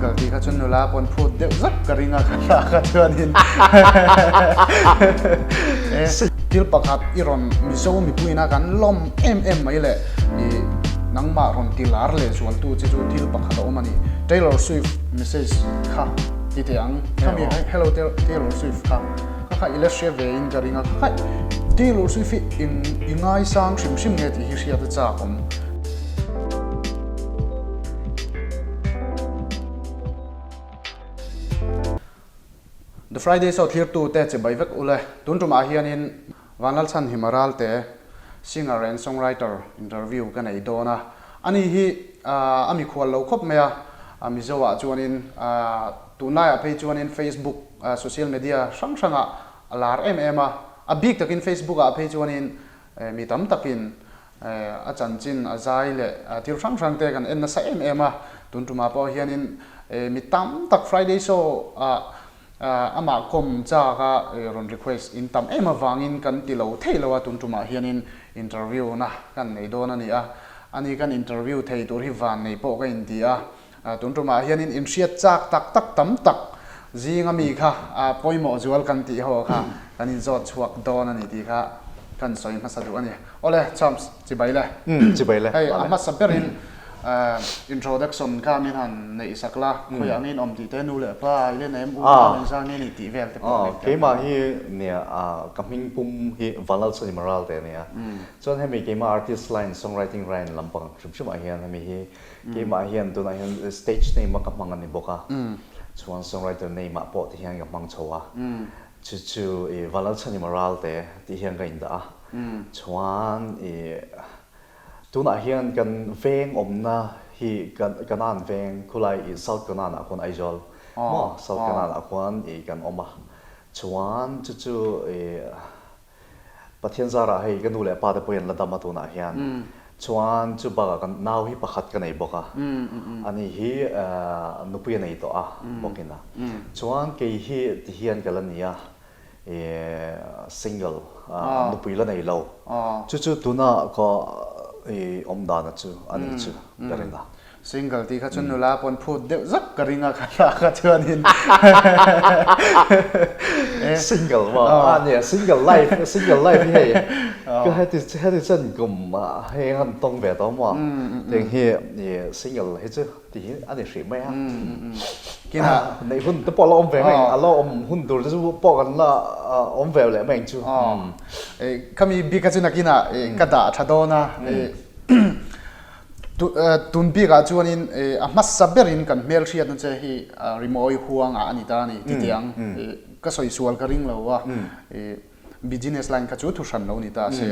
Single tih kha chuan nula pawn phut deuh zak ka ring a ka hla kha chuanin thil pakhat i rawn Mizo mipuiin a kan lawm em em mai leh i nangmah rawn ti lar leh zualtu che chu thil pakhat a awm a ni. Taylor Swift message kha ti teh ang. Khami hello Taylor Swift kha kha kha i la hria ve in ka ring a kha kha Taylor Swift hi i ngaisang hrim hrim nge tih hi hriat a chak awm. The Friday Show thlirtute chibai vek ule. Tun tumah hianin Vanlalchhan Himaralte, singer and songwriter interview ka nei dawn a. Ani hi a mikhual lo khawp mai a, Mizo ah chuanin tunlaiah phei chuanin Facebook, social media hrang hrangah a lar em em a. A bik takin Facebook ah phei chuanin mi tam takin A chanchin a zai leh thil hrang hrang te kan en nasa em em a, tun tumah pawh hianin mi tam tak Friday show ah amah kawm chak a rawn request in tam em avangin kan ti lo thei lo a, tun tumah hianin interview na kan nei dawn a ni a, ani kan interview thei tur hi van nei pawh ka inti a. Tun tumah hianin inhriat chak tak tak tam tak zinga mi kha pawimawh zual kan tih ho kha kan inzawt chhuak dawn a ni tih kha kan sawi hmasa duh a ni. Awle, Chams, chibai le. Chibai le. Hei, a hmasa berin introduction kha min han neih sak la, khawiah nge in awm tih te, nu leh pa i len em, u nau engzah nge ni tih vel te pawh neih tel. Keimah hi nia, ka hming pum hi Vanlalchhani Maral te a nia. Chuan hemi keimah artist line, songwriting line lampang hrim hrimah hian hemi hi Keimah hian tunah hian stage name a ka hmang a ni bawk a, chuan songwriter name ah pawh ti hian ka hmang chho a, chu chu i Vanlalchhanima Ralte tih hian ka indah a, chuan i tunah hian kan veng awmna hi Kanan veng khulai i South Kanan ah khuan Aizawl maw South Kanan ah khuan i kan awm a, chuan chu chu i Pathian zarah hei ka nu leh pa te pawh hian la dam a tunah hian chuan chu bakah kan nau hi pakhat ka nei bawk a, ani hi nupui a nei tawh a bawkin a, chuan kei hi ti hian ka la ni a single nupui la nei lo chu chu tuna ka awm dana chu a ni chu ka rin a. Single tih kha chuan nula pawn phut deuh zak ka ring a kha hla kha chuanin. Single maw? A nia single life single life hi hei ka heti heti chuan kum hei han tawng ve tawh maw? Tiang hi single hi chu ti hi a ni hrih mai a. Kinah neih hun te pawh la awm ve mai a la awm hun tur te chu pawh kan la awm ve leh mai ang chu. Khami bik kha chu nakinah ka dah tha dawn a. Tun bikah chuanin a hmasa berin kan hmelhriatna che hi rimawi huangah a ni ta a ni ti teh ang. Ka sawi sual ka ring lo a, business line kha chu thu hran lo ni ta se.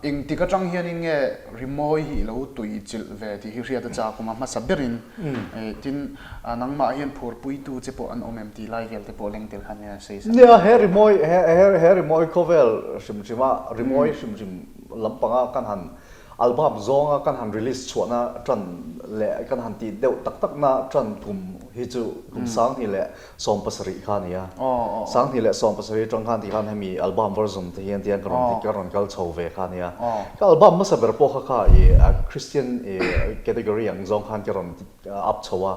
Engtik atang hianin nge rimawi hi i lo tui chilh ve tih hi hriat a chak awm a hmasa berin. Tin, nangmah hian phurpuitu che pawh an awm em tih lai vel te pawh leng tel khan hian a sawi sak. Nia, he rimawi he rimawi khawvel hrim hrima rimawi hrim hrim lampanga kan han Album zawnga kan han release chhuahna tan leh kan han tih deuh tak takna tan kum hi chu kum 2017 kha a ni a. 2017 atang khan tikhan hemi album version te hian tiang ka rawn ka rawn kal chho ve kha a ni a. Ka album hmasa ber pawh kha kha i Christian i category ang zawng khan ka rawn up chho a.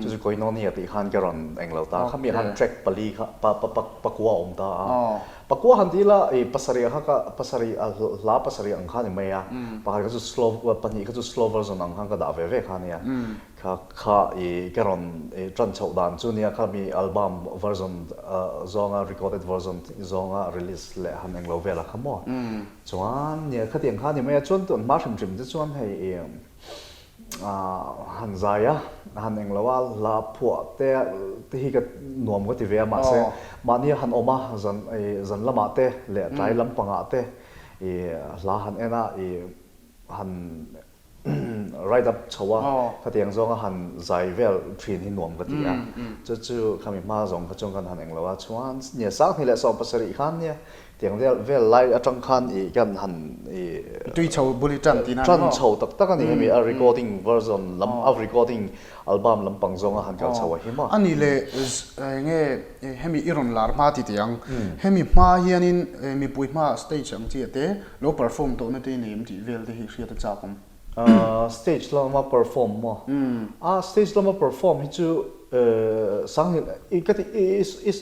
Chu chu Koinonia tih khan ka rawn englo ta. Khami han track pali kha pa pa pakua a awm ta a. Pakua han ti ila, i pasarih kha ka pasarih a hla pasarih ang kha a ni mai a, pakhat kha chu slow pahnih kha chu slow version ang khan ka dah ve ve kha a nia. Kha kha i ka rawn i tan chhoh dan chu nia kha mi album version zawnga recorded version zawnga release leh han englo vel a kha maw. Chuan nia khatiang kha a ni mai a, chuan tun hma hrim hrim te chuan hei i han zai a, han englo a, hla phuah te te hi ka nuam ka ti ve a, mahse mahni a han awm a, zan i zan lamah te leh tlai lampangah te i hla han en a, i han write up chho a, khatiang zawnga han zai vel thin hi nuam ka ti a, chu chu khami hma zawng kha chuan kan han englo a, chuan nia 2017 khan nia Tiang vel vel lai atang khan i kan han i Tui chho bul i tan tihna ni maw? Tan chho tak tak a ni hemi a recording version lam a recording album lampang zawnga han kal chho a hi maw? A ni le enge hemi i rawn lar hma ti teh ang. Hemi hma hianin mipui hma stage ang chi ah te lo perform tawhna te i nei em tih vel te hi hriat a chak awm. Stage lama perform maw? A stage lama perform hi chu Sanghni i ka ti i i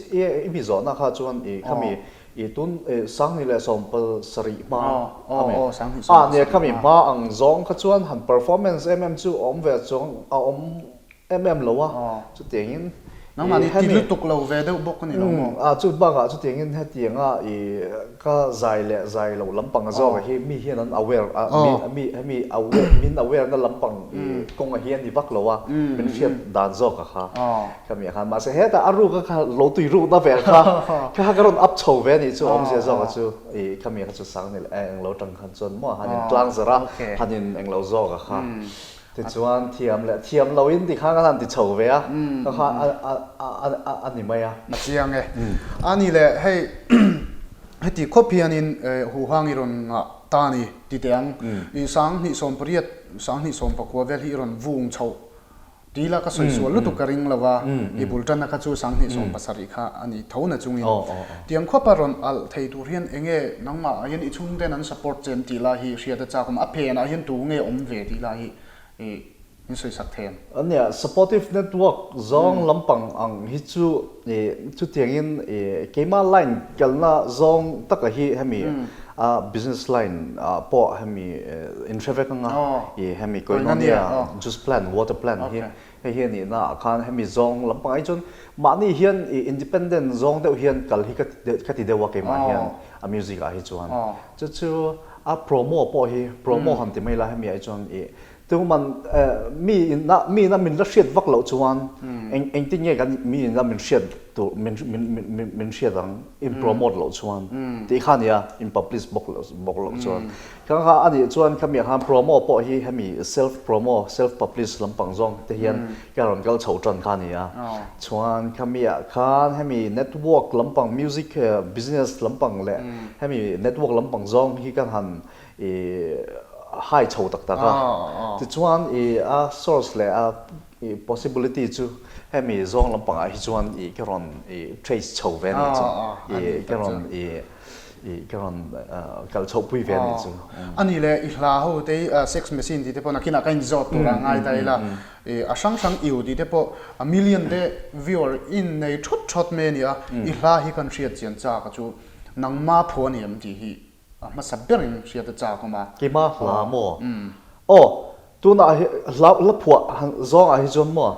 i mi zawhna kha chuan i khami i tun Sanghni leh sawmpal sarih hma ami a nia khami hma ang zawng kha chuan han performance em em chu a awm ve chuang a awm Em em lo a, chutiangin Nangmah nih ti lutuk lo ve deuh bawk a ni lo maw? A, chu bakah chutiangin hetianga i ka zai leh zai loh lampang a zawk hi mi hian an aware a, mi mi hemi aware min aware na lampang i kawng a hi a ni vak lo a, min hriat dan zawk a kha khami ah khan mahse hetah a ruk a kha lo tui ruk na vel kha kha kha ka rawn up chho ve a nih chu awmzia zawk a chu i khami kha chu sang ni leh englo tang khan chuan maw han in tlang zarh a han in englo zawk a kha. Tichuan thiam leh thiam lo in ti khan kan han ti chho ve a, ka kha a ni mai a. A chiang e. A ni le, hei heti khawp hianin huhang i rawn ngah ta a ni ti teh ang. I 2018, 2019 vel hi i rawn vung chhoh ti ila ka sawi sual lutuk ka ring lo va, i bul tanna kha chu 2017 kha a ni tho na chungin. Tiang khawpa rawn alh thei tur hian eng nge nangmah ah hian i chhungten an support che em tih lai hi hriat a chak awm a, phenah hian tu nge awm ve tih lai hi i min sawi sak thei em? Ania, supportive network zawng lampang ang hi chu i chutiangin i keimah line kalna zawng taka hi hemi a business line ah pawh hemi inhre vek anga i hemi Koinonia juice plant, water plant hi Hei hi a nihna ah khan hemi zawng lampang ai chuan mahni hian i independent zawng deuh hian kal hi ka ti deuh a keimah hian a music ah hi chuan. Chu chu a promo pawh hi promo han ti mai la hemi ah hi chuan i tuman mi in a mi in a min la hriat vak loh chuan eng engtin nge kan mi in a min hriat tur min min min min hriat ang in promote loh chuan tih kha a nia in publish bawk loh bawk loh chuan. Kha kha a nih chuan khami ah khan promo pawh hi hemi self promo, self publish lampang zawng te hian ka rawn kal chho tan kha a ni a. Chuan khami ah khan hemi network lampang music business lampang leh hemi network lampang zawng hi ka han i hai chho tak tak a. Tichuan i a source leh a i possibility chu hemi zawng lampang ah hi chuan i ka rawn i trace chho ve a nih chu. I ka rawn i I ka rawn kal chhoh pui ve a nih chu. A nih le, i hla ho te hi sex machine tih te pawh nakinah ka inzawt tur a ngai ta ila, i a hrang hrang iu tih te pawh a million te viewer in nei thawt thawt mai a ni a, i hla hi kan hriat chian chak a chu nangma phu a ni em tih hi a hmasa berin hriat a chak awm a. Keima hla maw? Aw, Tunah hi hla hla phuah zawngah hi chuan maw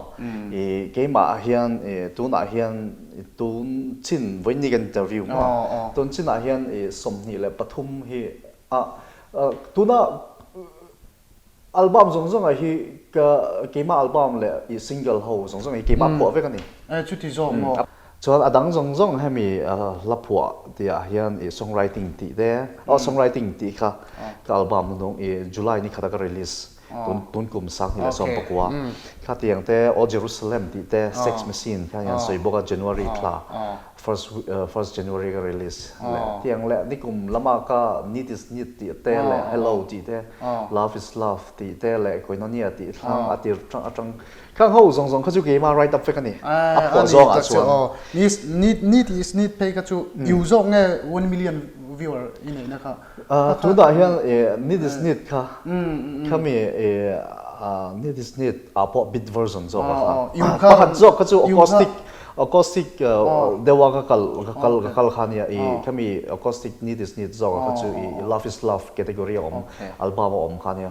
i keimah ah hian i tunah hian i tun chin vawiin kan interview maw tun chinah hian i 23 hi a tuna album zawng zawngah hi ka keimah album leh i single ho zawng zawng hi keimah phuah vek a ni. E chuti zawk maw? Chuan a dang zawng zawng hemi hla phuah tihah hian i songwriting tih te, aw songwriting tih kha ka album hnung i July ni khata ka release tun tun kum 2019 khatiang te aw Jerusalem tih te Sex Machine kha hian sawi bawk a January thla first first January ka release leh tiang leh nikum lama ka Need is Need tih te leh Hello tih te Love is Love tih te leh Koinonia tih thlang a tir atang Khang ho zawng zawng kha chu keimah write up vek a ni. A phuah zawng ah chuan. Need need is need phei kha chu iu zawk nge 1 million viewer i neihna kha. Tunah hian need is need kha khami need is need ah pawh beat version zawk a kha. Pakhat zawk kha chu acoustic acoustic deuha ka kal ka kal ka kal kha nia i khami acoustic need is need zawk kha chu i love is love category a awm album a awm kha nia.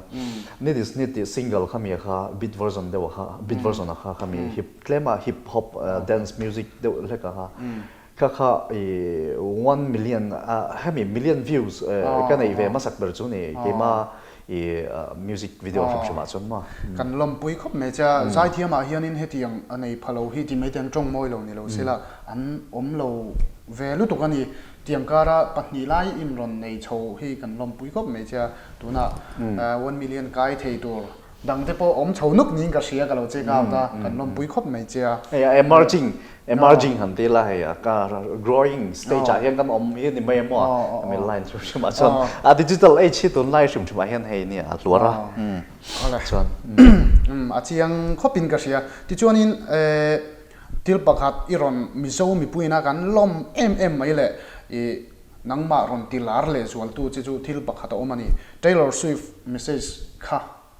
Need is need tih single kha mi kha beat version deuh a kha beat version a kha kha mi hip tlem a hip hop dance music deuh hlek a kha kha kha i one million hemi million views ka neih ve hmasak ber chu ni keima i music video hrim hrim ah chuan maw. Kan lawmpui khawp mai che a, zaithiam ah hianin hetiang a nei pha lo hi ti mai te an tawng mawi lo ni lo sela an awm lo ve lutuk a ni. Tiang kara pahnih lai in rawn nei chho hi kan lawmpui khawp mai che a, tunah 1 million kai thei tur dang te pawh awm chho nuk niin ka hria ka lo check out a, kan lawmpui khawp mai che a. Hei a emerging, emerging han ti la hei a ka growing stage ah hian kan awm hi ni mai emaw a, hemi line hrim hrim ah chuan a digital age hi tunlai hrim hrim ah hian hei nia a hluar a, chuan. A chiang khawp in ka hria. Tichuanin Thil pakhat i rawn Mizo mipuiin a kan lawm em em mai le i nangmah rawn ti lar leh zualtu che chu thil pakhat a awm a ni. Taylor Swift message kha.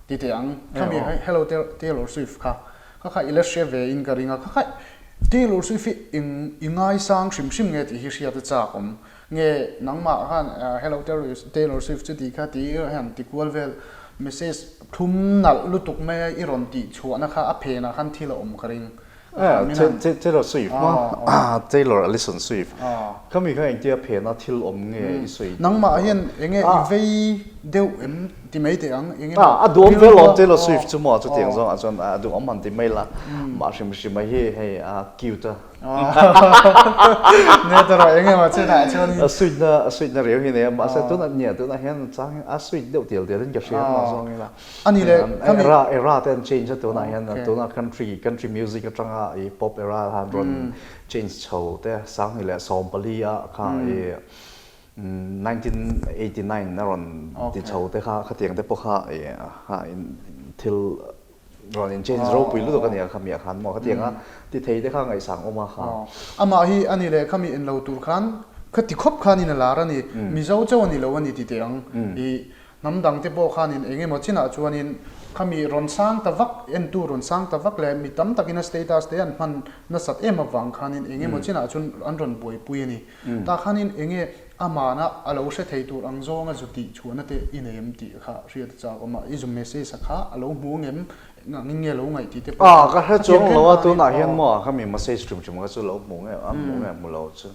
Ti teh ang, khami Hello Taylor Swift kha kha kha i la hre ve in ka ring a, kha kha Taylor Swift hi eng i ngaisang hrim hrim nge tih hi hriat a chak awm nge nangmah khan Hello Taylor Swift chu tih kha tih hian ti kual vel message thlum nalh lutuk mai a i rawn tih chhuahna kha a phenah khan thil a awm ka ring. Taylor Swift maw? Taylor Allison Swift. Khami kha engtia phena thil awm nge i sawi? Nangmah hian enge i vei deuh em ti mai teh ang? Enge maw? A duhawm ve lawm Taylor Swift chu maw chutiang zawngah chuan a duhawm han ti mai la. Mah hrim hrim a hi hei a cute a. Nia tawrh enge maw chenah chuanin. A sweet na a sweet na riau hi nei a mahse tunah nia tunah hian chang a sweet deuh tial tial in ka hria mah zawng ila. A ni le, khami. Era, era te an change a tunah hian tuna country, country music atanga i pop era khan rawn change chho te 2014 a kha i 1989 a rawn ti chho te kha khatiang te pawh kha i ha in thil rawn in change ropui lutuk a nia khami ah khan maw khatiang a ti thei te kha ngaihsang awm a kha. Amah hi a ni le, khami en lo tur khan khati khawp khanin a lar a ni, Mizo chauh a ni lo a ni ti teh ang i Hnam dangte pawh khanin eng emaw chinah chuanin khami rawn sang ta vak, entu rawn sang ta vak leh mi tam takin a status te an hman nasat em avang khanin eng emaw chinah chuan an rawn buaipui a ni. Tah khanin eng nge amana a lo hre thei tur ang zawnga zu tih chhuahna te i nei em tih kha hriat a chak awm a, i zu message a kha a lo hmu ngem Engangin nge lo ngaih tih te pawh Ah, ka hre chuang lo a, tunah hian maw khami message hrim hrim kha chu lo hmu nge a, hmu nge hmu lo chu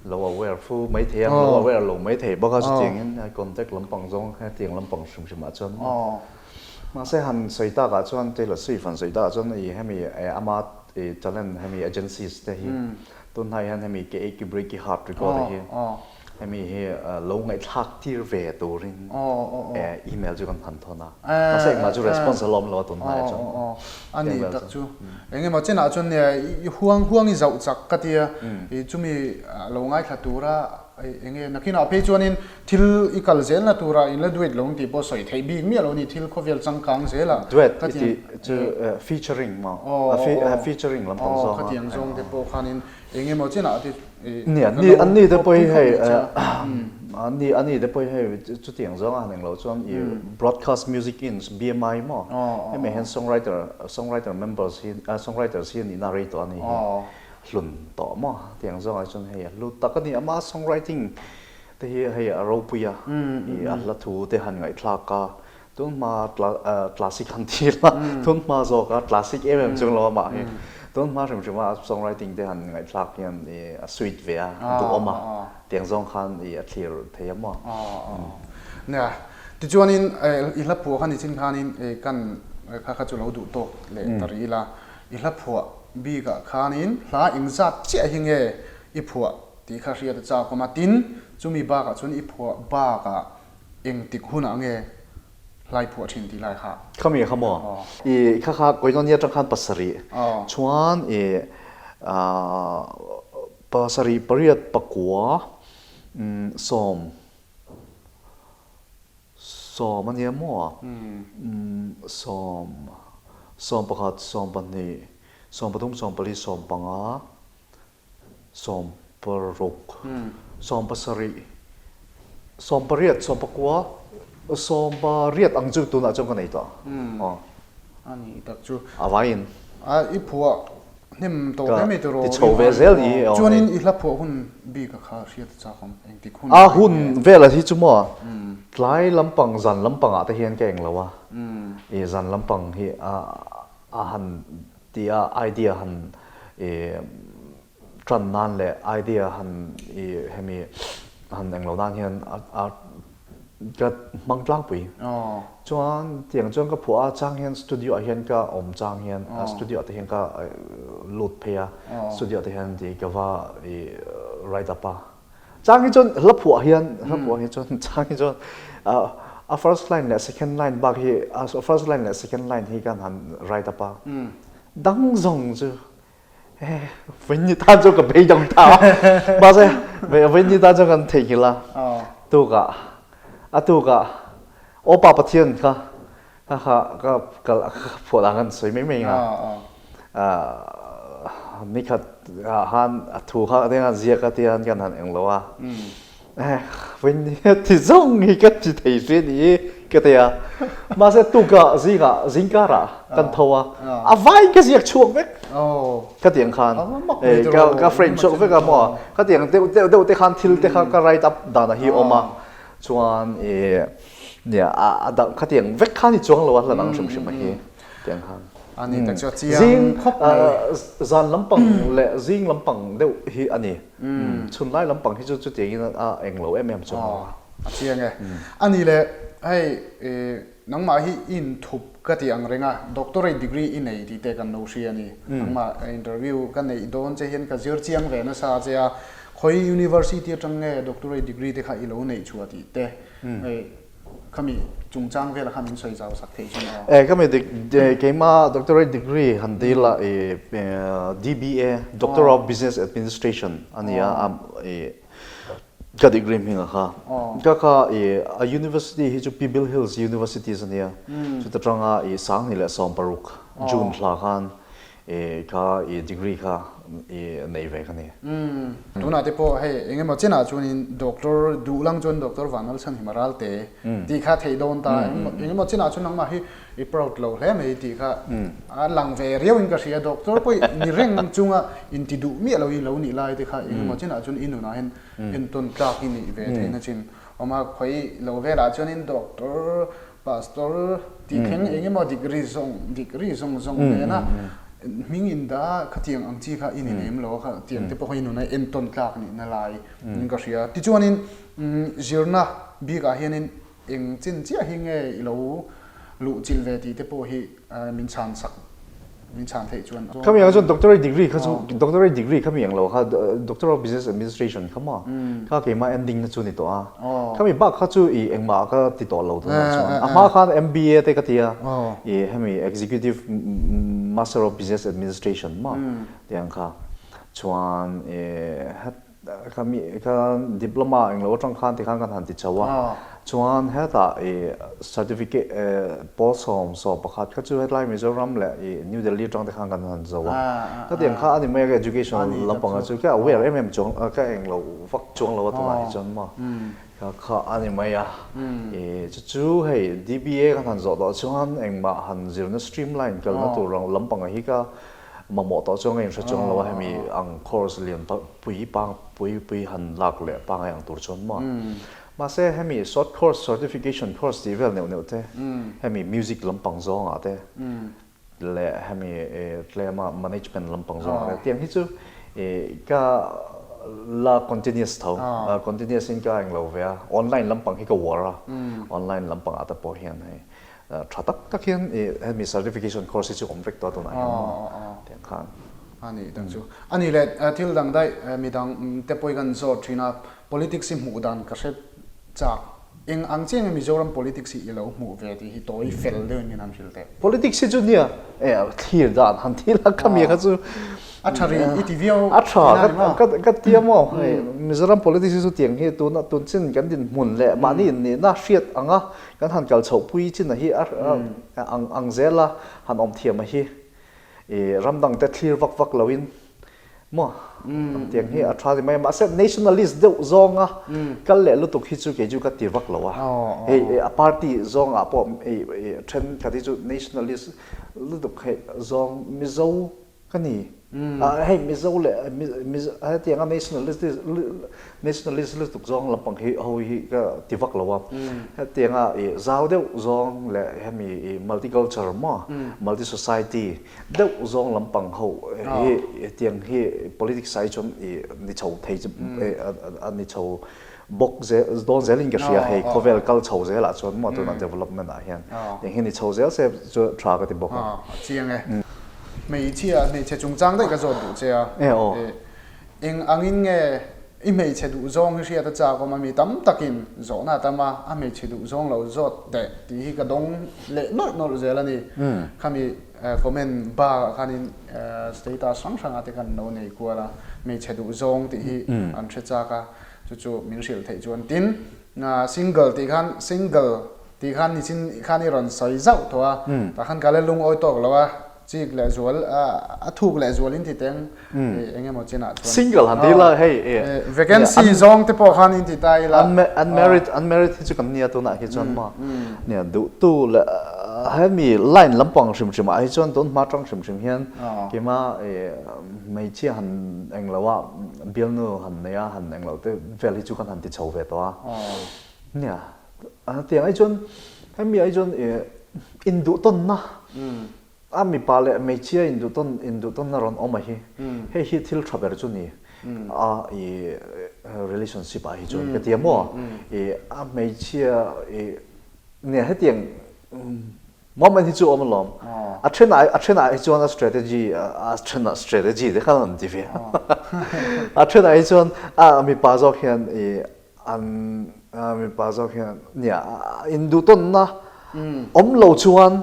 lo aware fu mai thei a, lo aware lo mai thei bawk a, chutiangin contact lampang zawng hetiang lampang hrim hrim ah chuan maw. Mahse han sawi tak ah chuan Taylor Swift han sawi tak ah chuan i hemi ama talent hemi agencies te hi tunhnai hian hemi ke Achy Breaky Heart record te hi Hemi hi lo ngaihthlak tir ve turin email chu kan han thawn a. Mahse engmah chu response a la awm lo a tun hnaiah chuan. A ni tak chu. Engemaw chenah chuan nia i huang huang i zauh chak ka tia. I chumi lo ngaithla tura enge nakinah phei chuanin thil i kal zelna tura in la duet lo ang tih pawh sawi theih bik miah lo a ni thil khawvel changkang zelah. Duet i tih chu featuring maw? Featuring lampang zawng a. Khatiang zawng te pawh khanin Eng emaw chinah te Ni an ni an ni te pawh hi hei an ni an ni te pawh hi hei chutiang zawng a han englo chuan i broadcast music in BMI maw hemi hian songwriter songwriter members hi songwriters hi nihna rei tawh a ni hi hlun tawh maw tiang zawngah chuan hei a hlu tak a ni ama songwriting te hi hei a ropui a i a hla thu te han ngaihthlak a Tunhma classic han ti la, tunhma zawk a classic em em chung lo a mah hi. Tunhma hrim hrim a songwriting te han ngaihthlak hian i a sweet ve a, a duhawm a, tiang zawng khan i a thlir thei a maw. Nia, tichuanin i hla phuah kha nichin khanin kan kha kha chu lo duh tawk leh ta rih ila, i hla phuah bikah khanin hla engzat chiah hi nge i phuah tih kha hriat a chak awm a, tin chumi bakah chuan i phuah bakah Engtik hunah nge hlai phuah thin tih lai kha? Khami kha maw? I kha kha Koinonia atang khan pasarih chuan i pasarih pariat pakua sawm sawm a nia maw? Sawm 11 12 13 14 15 16, 17, 18, 19, 18 ang chu tunah chuan ka nei tawh. Aw. A ni tak chu. A vaiin. A i phuah hnem tawh hle mai tiraw. Ti chho ve zel i. Chuanin i hla phuah hun bik a kha hriat a chak awm engtik hun. A hun vel a hi chu maw tlai lampang zan lampangah te hian ka eng lo a. I zan lampang hi a a han Tia idea han i tan nan leh idea han i hemi han englo nan hian a ka hmang tlangpui. Chuan tiang chuan ka phuah a chang hian studio ah hian ka awm chang hian studio ah te hian ka lut phei a studio ah te hian ti ka va i write up a. Chang hi chuan hla phuah hian hla phuah hi chuan chang hi chuan a first line leh second line bak hi a first line leh second line hi kan han write up a dang zawng chu vawi ni tan chu ka beidawng ta mahse vawi ni tan chu kan theihnghilh a tukah a tukah aw pa Pathian kha Kha kha ka kal ka phuah dan kan sawi mai mai nga. Nikhat ah khan a thu kha deng a ziak a tian kan han eng lo a. Vin ti zawng hi ka ti thei hri ni. Ka ti a. Mahse tukah zingah zingkarah kan tho a, a vaiin ka ziak chhuak vek. Ka ti ang khan ka ka frame chhuak vek a maw. Ka ti ang deuh deuh deuh te khan thil te kha ka write up dan a hi awm a. Chuan i nia a dang kha ti ang vek khan i chuang lo a hla dang hrim hrim a hi ti ang khan. A ni tak chu a chiang khawp mai. Zan lampang leh zing lampang deuh hi a ni. Chhun lai lampang hi chu chutiangin a eng lo em em chuang lo. A chiang e. A ni le, hei nangmah hi i inthup ka ti ang reng a, doctorate degree i nei tih te kan lo hria a ni. Nangmah interview ka neih dawn che hian ka zir chiang ve nasa che a, khawi university atang nge doctorate degree te kha i lo neih chhuah tih te, hei khami chungchang velah kha min sawi zau sak theih chu maw? E, khami keimah doctorate degree han dil a, i DBA, Doctor of Business Administration a ni a, i Ka degree hming a kha. Ka kha i a university hi chu Pebble Hills Universities a nia. Chuta tanga i Sanghnih leh 16 June thla khan i kha i degree kha i nei ve ka ni. Tunah te pawh hei eng emaw chenah chuanin doctor duh lang chuan Doctor Vanlalchhanhima Ralte tih kha theih dawn ta. Eng emaw chenah chuan nangmah hi i proud lo hle mai tih kha a lang ve riau in ka hria. Doctor pawh ni reng chunga inti duh miah lo i lo nih lai te kha eng emaw chenah chuan i nunah hian entawn tlak i nih ve theihna chin awm a, khawi lo velah chuanin doctor, pastor tih thleng eng emaw degree zawng degree zawng zawng nena hming in dah a khatiang ang chi kha i ni lem lo a kha tiang te pawh kha i nuna entawn tlak nihna lai in ka hria. Tichuanin zirna bikah hianin Eng chin chiah hi nge i lo luh chilh ve tih te pawh hi min chhan sak, min chhan theih chuan. Khami ang chuan doctorate degree kha chu doctorate degree khami ang lo kha Doctor of Business Administration kha maw kha keimah ending na chu ni tawh a. Khami bak kha chu i engmah ka ti tawh lo tunah chuan. A hma khan MBA te ka ti a, i hemi Executive Master of Business Administration maw tiang kha chuan i het Ka mi ka diploma englo atang khan tikhan kan han ti chho a, chuan hetah i certificate pawl 11 kha chu hetlai Mizoram leh i New Delhi atang te khan kan han zo a, ka tiang kha a ni mai a ka education lampang ah chu ka aware em em chuang ka englo vak chuang lo a tunah hi chuan maw ka kha a ni mai a, i chu chu hei DBA kan han zawh tawh chuan engmah han zirna streamline kalna tur lampang ah hi ka Mamawh tawh chuan ka inhre chuang lo a, hemi ang course lian pui pang pui pui han lak leh pangngai ang tur chuan maw. Mahse hemi short course, certification course tih vel neuh neuh te, hemi music lampang zawngah te leh hemi tlema management lampang zawngah te tiang hi chu ka la continuous tho, continuous in ka englo ve a, online lampang hi ka uar a, online lampangah te pawh hian hei Tha tak tak hian i hemi certification course hi chu awm vek tawh a tunah hian maw tiang khan. A nih dang chu. A nih leh thil dang daih midang te pawh hi kan zawt thin a, politics hi hmuh dan ka hre chak. Eng ang chiah nge Mizoram politics hi i lo hmuh ve tih hi tawi fel deuhin min han hrilh teh. Politics hi chu nia thlir dan han thil a ka mi kha chu. A tha rih i ti viau A tha ka ka tia maw hei Mizoram politics hi chu tiang hi tuna tun chin kan dinhmun leh mahni innihna hriat anga Kan han kal chhoh pui chin a hi a ang ang zel a, han awm thiam a hi i ram dang te thlir vak vak lo in maw tiang hi a tha ni mai a, mahse nationalist deuh zawng a kal leh lutuk hi chu kei chu ka ti vak lo a, hei a party zawng ah pawh i thenkhat hi chu nationalist lutuk hei zawng Mizo Ka ni. Hei Mizo leh Mizo hetianga nationalist nationalist lutuk zawng lampang hi ho hi ka ti vak lo a. Hetianga i zau deuh zawng leh hemi i multiculture maw multi society deuh zawng lampang ho hi hetiang hi politics ah hi chuan i ni chho thei chu a ni chho Bawk zel dawn zelin ka hria hei khawvel kal chho zelah chuan maw tuna development ah hian eng hi ni chho zel se chu tha ka ti bawk a. A chiang e. Hmeichhia hmeichhe chungchang daih ka zawt duh che a. E aw. Eng angin nge i hmeichhe duh zawng hi hriat a chak awm a mi tam takin zawhna a tam a, a hmeichhe duh zawng lo zawt teh tih hi ka dawng leh nawlh nawlh zel a ni. Khami comment bak ah khanin status hrang hrang ah te khan lo nei kual a, hmeichhe duh zawng tih hi an hre chak a. Chu chu min hrilh theih chuan tin single tih khan single tih khan nichin khan i rawn sawi zauh tawh a, tah khan ka la lungawi tawk lo a. Chik leh zual a thuk leh zual in ti teng eng emaw chinah chuan. Single han ti ila hei Vacancy zawng te pawh khan in ti ta ila. Unmarried unmarried hi chu kan nia tunah hi chuan maw nia duhtu leh hemi line lampang hrim hrim ah hi chuan tun hma tang hrim hrim hian keima hmeichhia han englo a bialnu han nei a han englo te vel hi chu kan han ti chho ve tawh a nia tiang ai chuan hemi ai chuan induhtawnna A mipa leh hmeichhia induhtawn induhtawnna rawn awm a hi hei hi thil tha ber chu ni a i relationship ah hi chuan ka ti a maw i a hmeichhia i nia hetiang moment hi chu awm alawm a then ah a then ah hi chuan a strategy a then ah strategy te khan an ti ve a then ah hi chuan a mipa zawk hian i An mipa zawk hian nia induhtawnna awm lo chuan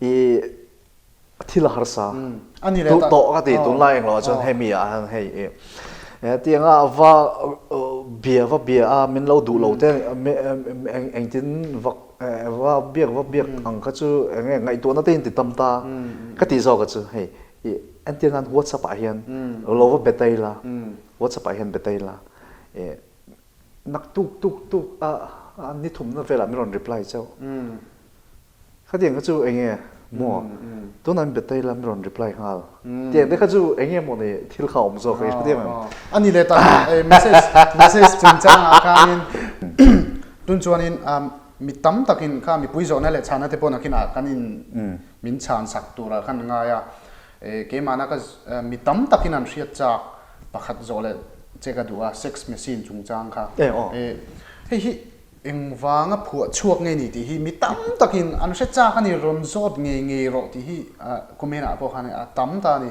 i thil a harsa duh tawh ka ti tunlai englo ah chuan hemi ah hian hei i tianga va bia va bia a min lo duh lo te engtin vak va biak va biak ang kha chu enge ngaihtuahna te in ti tam ta ka tih zawk a chu hei i entir nan whatsapp ah hian lo va be ta ila whatsapp ah hian be ta ila Eh naktuk tuk tuk a a ni thumna velah min rawn reply chauh. Khatiang kha chu enge maw tunah min be ila min rawn reply nghal. Tiang te kha chu enge maw ni thil kha awm zawk hei hriat em em. A ni leh tak message message chungchangah khanin tun chuanin mi tam takin kha mipui zawhna leh chhana te pawh nakinah kan in min chhan sak turah khan ngai a. Keimahna ka mi tam takin an hriat chak pakhat zawh leh che ka duh a, sex machine chungchang kha. Hei hi engvanga phuah chhuak nge ni tih hi mi tam takin an hre chak a ni, rawn zawt ngei ngei rawh tih hi comment ah pawh khan a tam ta a ni.